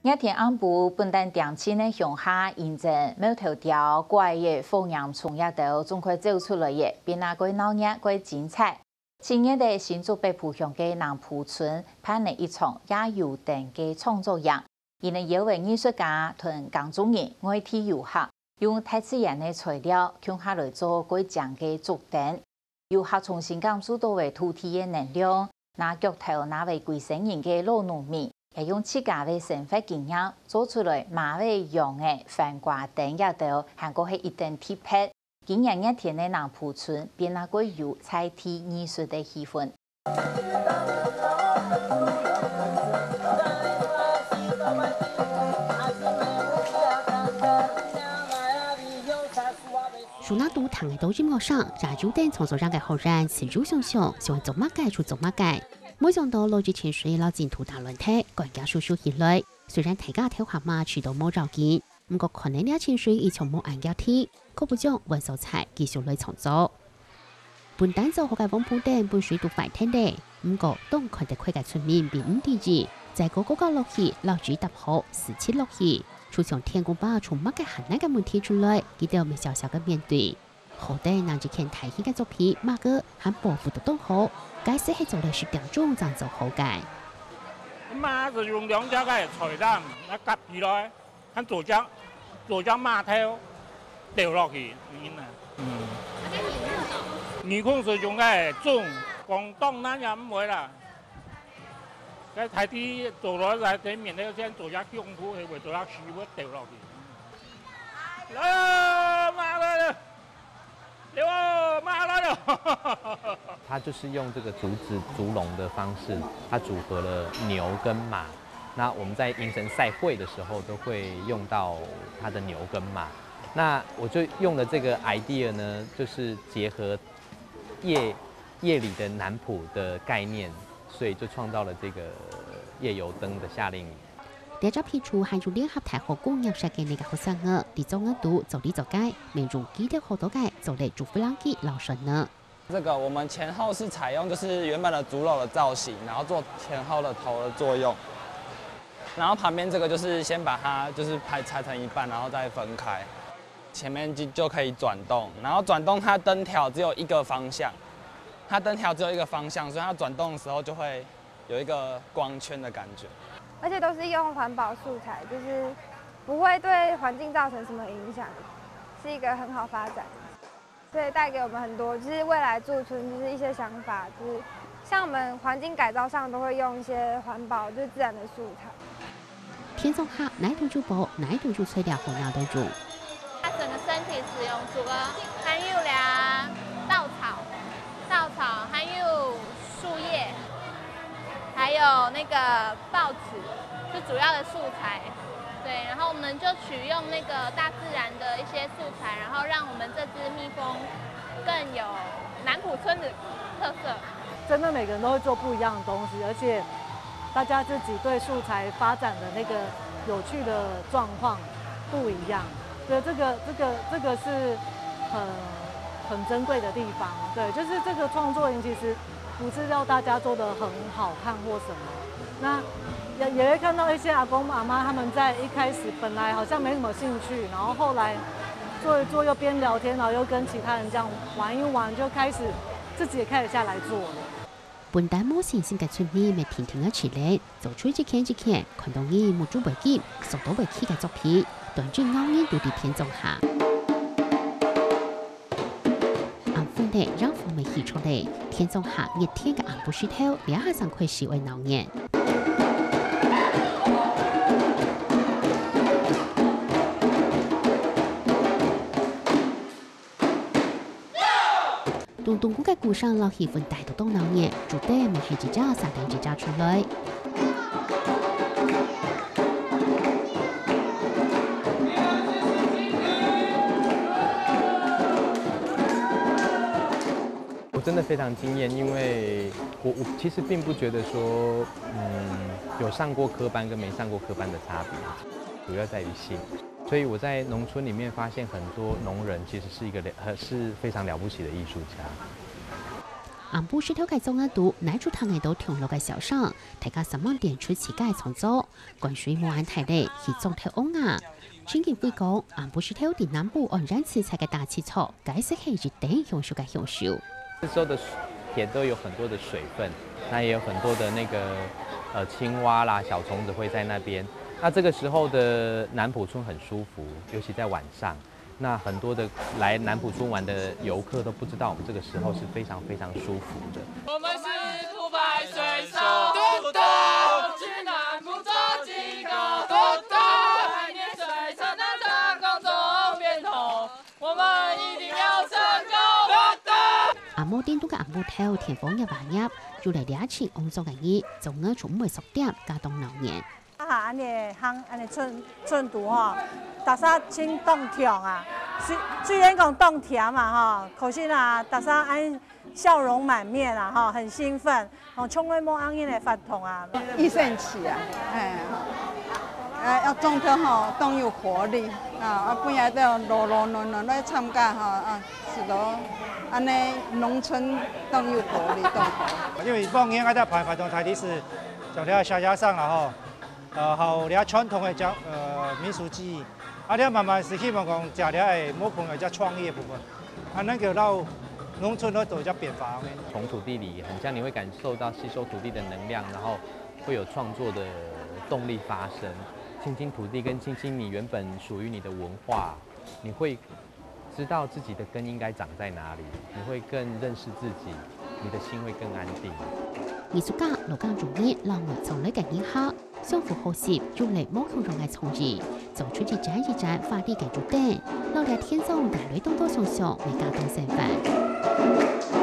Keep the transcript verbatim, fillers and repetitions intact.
熱天暗晡，本旦恬靜个鄉下，迎接貓頭鳥、怪仔、火焰蟲這兜，總快走出來咧，變啊蓋鬧熱、蓋精彩。七月个新竹北埔鄉个南埔村辦了一場夜遊燈个創作營，佢等邀請藝術家同耕種人、外地遊客，用大自然个材料共下來做蓋靚个燭燈。 遊客重新感受到个土地个能量，拿钁頭拿為歸生人个老農民，也用自家个生活經驗做出來馬尾羊仔、番瓜燈這兜，還過係一等特別。今年熱天个南埔村變啊蓋有在地藝術个氣氛。 樹林肚聽得到音樂聲，夜遊燈創作營个學員自由想像，想愛做麼个就做麼个。無想到來之前水摎淨土打亂忒，趕遽收收起來。雖然大家頭下嘛試到無要緊，毋過看等這清水已經無恁遽停，可不將換素材繼續來創作。本旦做好个黃布燈分水都壞忒咧，毋過當看得開个村民並毋在意，再過高高落去，摎紙搭好，四出落去。 就像天公伯從麼个還難个問題出來，佢兜乜笑笑个面對。好得能一件大型个作品，麼个還保護到當好，該時係做了十點鐘正做好个。嘛係用兩隻个菜籃，來夾起來，還做隻做隻碼頭掉落去，你呢？嗯。耳空係用个種，講當難也毋會啦。 該大地做落來，免得先做隻功夫，係會做隻屎會掉落去。來，馬來了，來哦，馬來了。他就是用这个竹子竹笼的方式，它组合了牛跟马。那我们在迎神赛会的时候，都会用到他的牛跟马。那我就用的这个 idea 呢，就是结合夜夜里的南埔的概念，所以就创造了这个夜游灯的夏令营。這隻皮櫥還有聯合大學工業設計系个學生仔，在作業肚做哩做該，乜用記得好多个做了竹笏浪機摎船仔。这个我们前后是采用就是原本的竹篓的造型，然后做前后的头的作用。然后旁边这个就是先把它就是排拆成一半，然后再分开。 前面就就可以转动，然后转动它灯条只有一个方向，它灯条只有一个方向，所以它转动的时候就会有一个光圈的感觉。而且都是用环保素材，就是不会对环境造成什么影响，是一个很好发展，所以带给我们很多，就是未来驻村就是一些想法，就是像我们环境改造上都会用一些环保，就是自然的素材。 天光下，哪一種珠寶，哪一種珠寶料好拿到用。它整个身体使用，除了含有啦稻草、稻草，还有树叶，还有那个报纸，是主要的素材。对，然后我们就取用那个大自然的一些素材，然后让我们这只蜜蜂更有南埔村的特色。真的每个人都会做不一样的东西，而且大家自己对素材发展的那个有趣的状况不一样。对，这个这个这个是很很珍贵的地方。对，就是这个创作营其实不是要大家做的很好看或什么，那也也会看到一些阿公阿妈他们在一开始本来好像没什么兴趣，然后后来做一做又边聊天，然后又跟其他人这样玩一玩，就开始自己也开始下来做了。本旦無信心个村民乜定定仔起來，做出一件一件，看到人目珠會金、手都會起个作品，端正咬人都在天光下。暗晡咧，營火乜起出來，天光下熱天个暗晡時頭，這下正開始會鬧熱。 咚咚鼓个鼓聲摎氣氛帶到當鬧熱，竹燈乜係一隻接等一隻出來。我真的非常惊艳，因为我我其实并不觉得说，嗯，有上过科班跟没上过科班的差别，主要在于兴。所以我在农村里面发现，很多农人其实是一个了，呃，是非常了不起的艺术家。暗晡時頭个中午肚，哪就聽得到同樂个笑聲，大家煞猛展出自家个創作，泔水無恁大咧，去撞頭អង្គ啊！正經會講，暗晡時頭在南部安然自在个打嘴鼓，該係一等享受个享受。這時候的水，田都有很多的水分，那也有很多的那個，呃，青蛙啦、小蟲子會在那邊。那這個時候的南埔村很舒服，尤其在晚上。 那很多的來南埔村玩的遊客都不知道我們這個時候是非常非常舒服的。我們是兔白水手，嘟嘟，去南埔做幾個，嘟嘟，海邊水上那打工做變頭，我們一定要成功，嘟嘟。暗晡頂到个暗晡頭，天光也還暗，就來這陣往早个日，中午就毋會縮點，加當鬧熱。 啊，恁呢行，恁呢寸，寸度吼，大家真當暢啊。雖，雖然講當悿啊吼，可是啊，大家恁笑容滿面啊吼，很興奮，吼，從來無恁樣个活動啊。一生氣啊，哎，啊，要種得吼，當有活力啊，啊，不然都囉囉亂亂來參加吼，啊，係咯，恁呢農村當有活力，當好。因為往年𠊎兜辦活動大體係，像這下下山啦吼， 呃，還有這傳統个這，呃，民俗技藝。啊，這慢慢係希望講，借這个木工个這創意个部分，啊，能夠讓農村來做一隻變化。從土地裡，很像你會感受到吸收土地的能量，然後會有創作的動力發生。親近土地跟親近你原本屬於你的文化，你會 知道自己的根應該長在哪裡，你會更認識自己，你的心會更安定。藝術家羅家榮日老外從來个人客，相互學習，用了無共樣个創意，做出一盞一盞華麗个竹燈，摎這天上帶來當多想像，會加當生份。